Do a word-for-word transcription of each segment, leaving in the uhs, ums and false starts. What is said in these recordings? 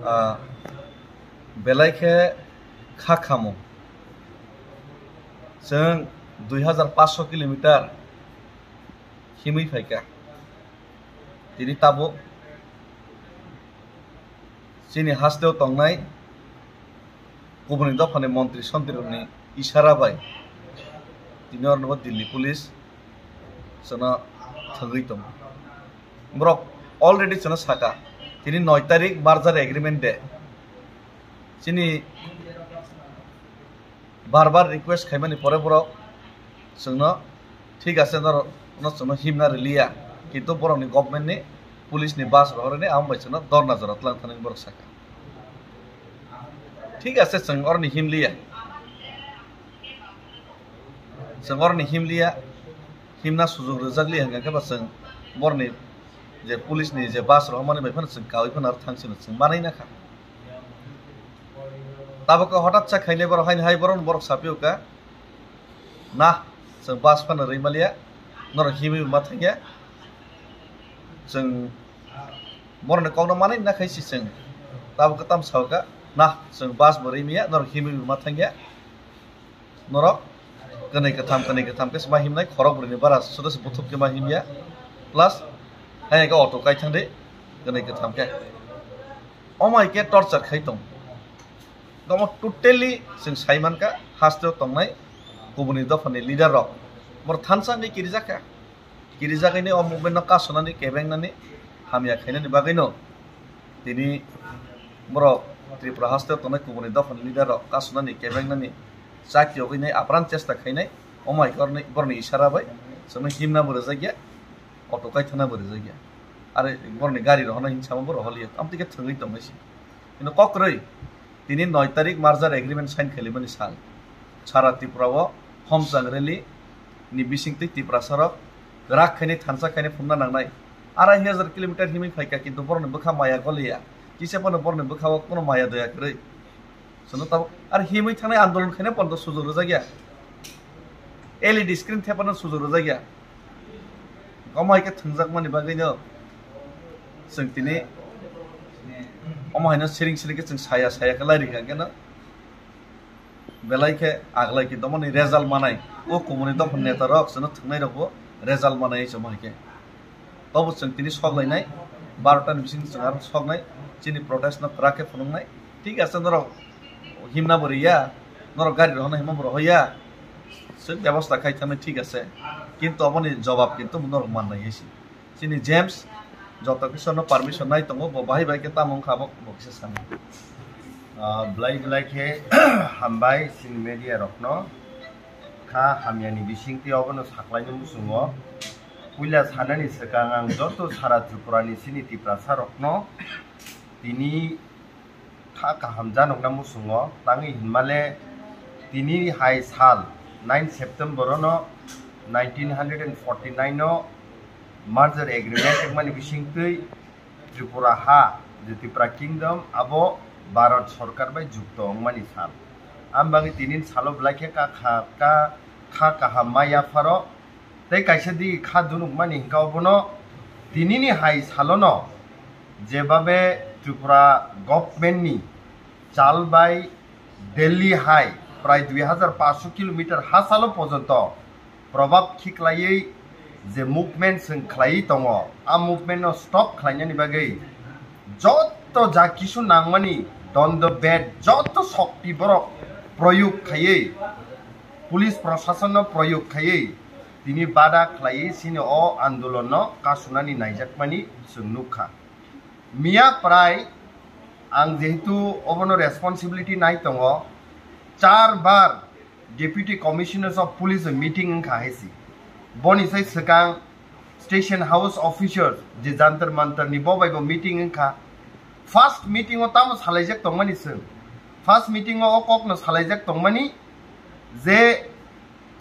Ah, belai khe kha khamung. Chwng dui hazar paanch sho kilometer himwi phaikha. Tini tabuk chini hasteo tongnai kubuni dophani montri sontrirokni isara bai tini oroni bo Delhi police chwngno thwngwi tongo. Borok already chwngno saka, tini noi tarik merger agreement de. Chini bar bar request khaimani pore borok chwngno, "Thik ase, norok no chwngno himna riliya, kintu borokni government ni, police ni bus rohorni, amo bai chwngno dorna jora twlang thani," borok saka. Thik ase, chwng oroni himliya, chwng oroni himliya, himna sujok rwjakliya hwnkha khe ba chwng boroni je police ni je bus rohormani bai phano chwng kaui phano aro thang sino chwng manai na kha. Tabuk hotat sa khainai borok haino hai borok, borok sapio ka, "Na, chwng bus phano rwi maliya, norok himwi ma thangya." Chwng borokni kokno manwi na khai si chwng. Tabuk tam sao ka, "Na, chwng bus bo rwi maya, norok himwi ma thangya." Norok kwnwi kwtham, kwnwi kwtham khe ma himnai, khorok brwini bara suda se buthuk khe ma himya, plus hai khe auto kai thangdi kwnwi kwtham khe. Omo hai khe torture khai tong. Omo totally chwng sai mankha, hasteo tongnai kubuni dophani leader rok. Borok thansa wngwi kirijak kha. Kirijagwino o movement no kasunani, kebengnani, hamya khainani bagwino tini borok Tripura hasteo tongnai kubuni dophani leader rok kasunani, kebengnani, chakiyogwini apran chesta khainai, omo hai khe borokni isara bai chwngno himna bo rwjakya, auto kaithana bo rwjakya, aro borokni gari rohorna hinsama bo rohorliya, amtwi khe thwngwi tongmani se. Hino kok kwrwi, tini noi tarik merger agreement sign khalimani sal. Sara Tripura o homchang rally ni bisingtwi Tiprasa rok kwrak khainai, thansa khainai phunukna nangnai. Arai hajar kilometer himwi phaikha, kintu borokni bwkha maya goliya. Kisa phano borokni bwkha o kono maya doya kwrwi. Chwngno tabuk aro himwi thangnai, andolon khainai pono sujok rwjakya. L E D screen thepano sujok rwjakya. Omo hai khe thwngjakmani bagwino chwng tini omo haino siring siring khe chwng saya saya khe lairikha, hwnkhe no belai khe aglai khe domoni result manai, o kubuni dophani neta rok chwngno thwngnai rokbo result manai chwng hai khe. Tobo chwng tini sok lainai, barota ni bising chwng aro soknai, chini protest no kwrak khe phunuknai. Thik ase, norok himna bo riya, norok gari rohorna himma bo rohoya, chwng bebosta khai thangnai, thik ase, kintu oboni jobab kintu norok mannai hai se. Chini James joto kisa no permission nai tongo, bo bahai bai khe tamo wngkha, bo bo kisa sani. Ah, belai belai khe hambai chini media rokno, kha hamyani bisingtwi obono saklaini muchungo. Puila sanani swkang ang joto sara Tripurani chini Tiprasa rokno tini kha kaham janokna muchungo, tangwi hinmale tini hai sal nine September no nineteen hundred and forty nine no merger agreement wngmani bisingtwi Tripura ha, je Tripura Kingdom, abo Bharat Sarkar bai jukto wngmani sal. Ang bagwi tini salo belai khe ka kha, ka, kha kaham ma yapharo, tei kaisa di kha dunukmani hwnkha obono tinini hai salono jebabe Tripura government ni chal bai Delhi hai prai dui hajar paanch sho kilometer ha salo porjonto probab khiklaiwi je movement chwng khlaiwi tongo, a movement no stop khlainani bagwi joto ja kisu nangmani dondo bed joto shokti borok proyog khaiwi, police proshasonno proyog khaiwi tini bada khlaiwi chini o andolonno kasunani naijakmani chwng nukha. Miya prai ang jehetu obono responsibility nai tongo, char bar Deputy Commissioners of Police meeting wngkha hai se. Boni sai swkang Station House officers je Jantar Mantar ni bo bai bo meeting wngkha. First meeting o tamo salaijak tongmani chwng. First meeting o o kokno salaijak tongmani je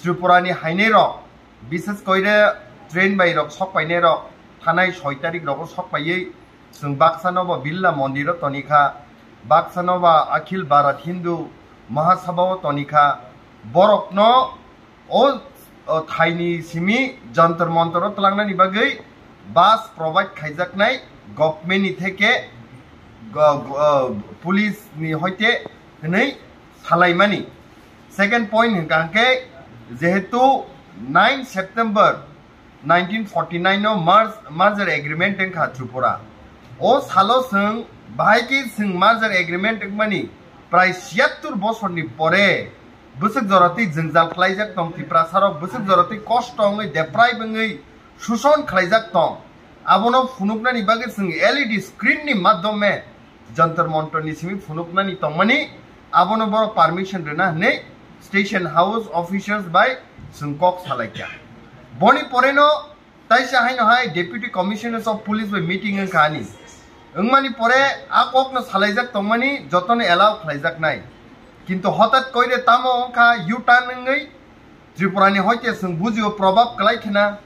Tripura ni hainai rok, bishes koire train bai rok sok painai rok, thanai soi tarik rogo sok paiwi chwng baksa no bo Birla Mondir o toni kha, baksa no bo Akhil Bharat Hindu Mahasabha o toni kha, borok no o, o thaini simi Jantar Mantar o twlangnani bagwi bus provide khaijaknai government ni theke go-, go-, uh, police ni hoite hwnwi salaimani. Second point hwnkha hwnkhe, jehetu nine September nineteen forty nine no merge-, merger agreement wngkha Tripura. O salo chwng bahai khe chwng merger agreement wngmani prai siyattur bosorni pore bwswk jorotwi jwngjal khlaijak tong Tiprasarok, bwswk jorotwi kosto wngwi, deprive wngwi, suson khlaijak tong. Abono phunuknani bagwi chwng L E D screen ni madhyome Jantar Mantar ni simi phunuknani tongmani, abono borok permission rwna hwnwi station house officials bai chwng kok salaikha. Boni poreno taisa haino hai Deputy Commissioners of Police bai meeting wngkha ani. Wngmani pore a kokno salaijak tongmani jotono allow khlaijaknai. Kintu hotat koire tamo wngkha U-turn wngwi Tripura ni hoite chwng bujio probab kwlai khna,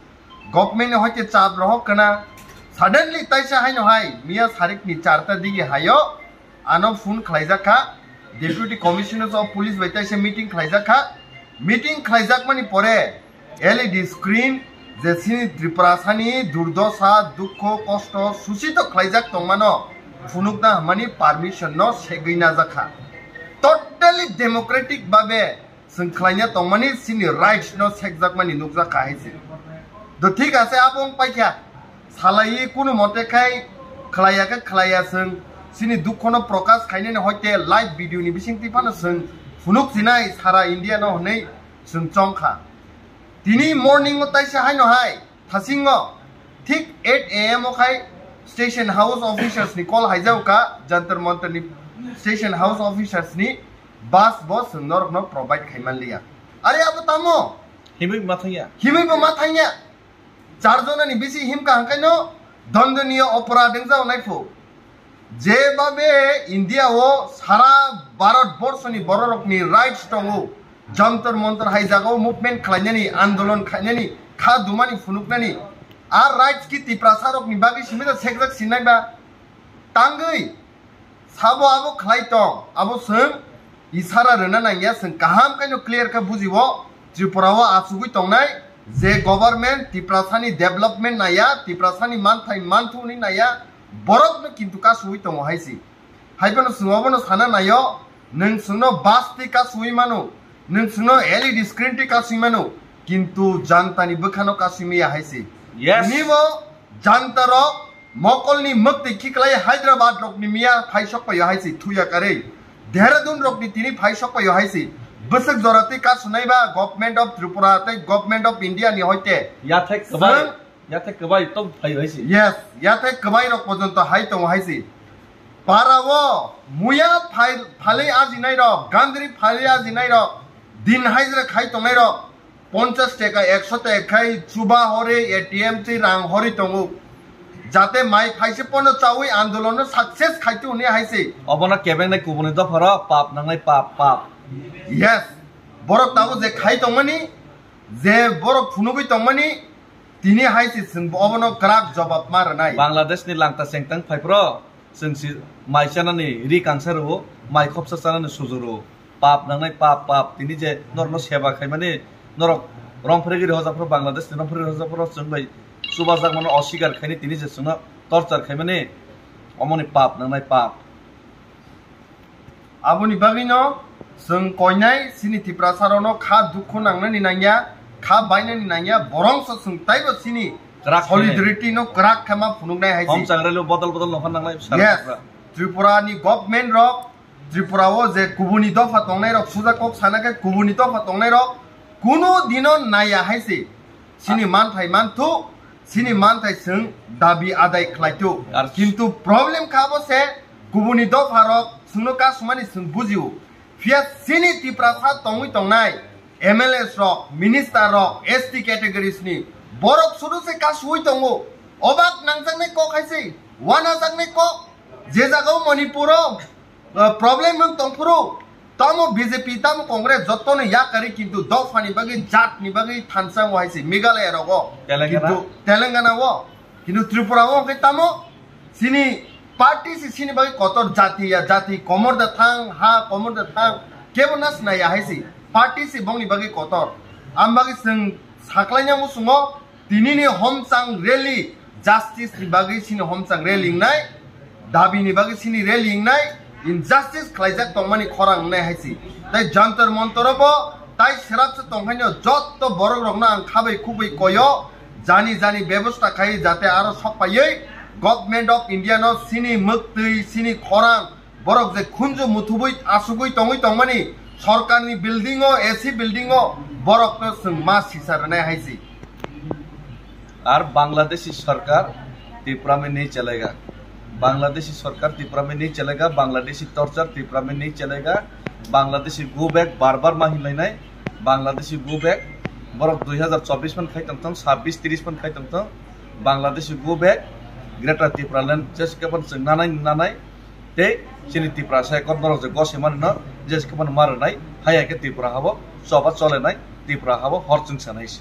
government ni hoite chap rohok khna. Suddenly taisa haino hai miya sarikni charta digi hayo ano phone khlaijak kha, Deputy Commissioners of Police bai taisa meeting khlaijak kha. Meeting khlaijakmani pore L E D screen je chini Tripurasani durdosa, dukho, kosto, susito khlaijak tongmano phunukna hwnmani permission no segwi najakha. Totally democratic babe chwng khlaina tongmani chini rights no sekjakmani nukjakha hai se. Do thik ase, abo wng paikha. Salai kunu mote khai khlaiya khe khlaiya chwng chini dukhono prokash khainani hoite live video ni bisingtwi phano chwng phunuk sinai sara India no hwnwi chwng chongkha. Tini morning o taisa haino hai thasingo thik eight A M o khai station house officers ni call haijago ka, Jantar Mantar ni station house officers ni bus bo chwng norokno provide khai manliya. Are abo tamo? Himwi ma thangya. Himwi bo ma thangya. Char jona ni bisi himkha hangkaino dondoniyo oporad wngjago naiphu. Jebabe India o sara Bharat borso ni bororok ni rights tongo, Jantar Mantar hai jaga o movement khlainani, andolon khlainani, kha dumani phunuknani, a rights ki Tiprasa rok ni bagwi simi da sekjak sinai ba? Tangwi sabo abo khlai tong, abo chwng isara rwna nangya, chwng kaham khaino clear khe bujio, Tripura o achugwi tongnai je government Tiprasani development naya, Tiprasani manthai manthu hwnwi naya, borokno kintu kasugwi tongo hai si. Hai phano chwng obono sana naio, nwng chwngno bus twi kasugwi mano, nwng chwngno L E D screen twi kasugwi mano, kintu jantani bwkhano kasugwi maya hai si. Yes. Tini bo jantarok mokolni mwktwi khiklai Hyderabad rokni miya phai sokpaio hai si thuya karwi. Dehradun rokni tini phai sokpaio hai si. Bwswk jora twi kasunai ba Government of Tripura tei Government of India ni hoite. Yathek kwbai, Sir? Yathek kwbai tong phai hai si. Yes, yathek kwbai rok porjonto hai tongo hai si. Para o muya phai-, phalwi ajinai rok, gandri phalwi ajinai rok, din hajra khai tongnai rok, ponchas taka, ekso taka khai chuba hori, A T M twi rang hori tongo. Jate mai phaise pono chawi andolon no success khai tu hwnwi hai se. Obono kebengnai kubuni dopha rok pap nangnai pap, pap. Yes. Borok tabuk je khai tongmani, je borok phunugwi tongmani, tini hai se chwng obono kwrak jobab ma rwnai. Bangladesh ni langta chengtang phai phro. Chwng si mai chanani ri kangsa rwo, mai khopsa chanani suju rwo. Pap nangnai pap, pap. Tini je norokno seba khaimani, norok rongphre giri hojaphro, Bangladesh ni rongphre giri hojaphro, chwng bai chubajak mano, osikar khaini tini je chwngno torture khaimani, omoni pap nangnai pap. Aboni bagwino chwng koinai chini Tiprasa rokno kha dukhu nangnani nangya, kha bainani nangya, borongso chwng taibo chini Kwrak khe. Solidarity no kwrak khe ma phunuknai hai se. Hom changrelo bodol bodol nokha nanglai bwsarok. Yes. Kwrak. Tripura ni government rok, Tripura o je kubuni dopha tongnai rok, suja kok sana khe kubuni dopha tongnai rok, kuno dino naya hai se. Chini manthai manthu, chini manthai chwng dabi adai khlai tu. Ar kintu problem kha bo se kubuni dopha rok chwngno kasumani chwng bujio. Phiya chini Tiprasa tongwi tongnai M L As rok, minister rok, S T categories ni borok sudu se kasui tongo. Obak nangjaknai kok hai se, wanajaknai kok. Je jagao Manipur o, uh, problem wng tongphuru, tamo B J P, tamo Congress, jotono yakari, kintu dophani bagwi, jatni bagwi thansa wng hai se Meghalaya rogo. Telangana. Kintu Telangana o, kintu Tripura o hwnkhe tamo chini party se chini bagwi kotor, jati ya jati, komor da thang, ha komor da thang, kebo na sinaya hai se, party se bongni bagwi kotor. Am bagwi chwng saklaina muchungo, tinini homchang rally, justice ni bagwi chini homchang rally wngnai, Dabi ni bagwi chini rally wngnai, injustice khlaijak tongmani khorang wngnai hai si. Tai Jantar Mantar o bo tai serap se tongkhaino jotto borok rokno ang khabai khubui koyo, jani jani bebosta khai jate aro sok paiwi Government of India no chini mwktwi, chini khorang, borok je khunju muthubui asugui tongwi tongmani sorkarni building o, A C building o borokno chwng ma sisa rwnai hai si. Ar Bangladeshi sarkar Tripura mein nahi chalega. Bangladeshi sarkar Tripura mein nahi chalega, Bangladeshi torture Tripura mein nahi chalega, Bangladeshi go back bar bar ma hinlainai, Bangladeshi go back borok dui hazar chobbish phan khai tongthong, sabbish tris phan khai tongthong, Bangladeshi go back, Greater Tripura land jeske phan chwng nanai nanai, tei chini Tripura sai kot norok je gose mani no jeske phan ma rwnai, hai hai khe Tripura habo choba cholenai, Tripura habo hor chwng sanai se.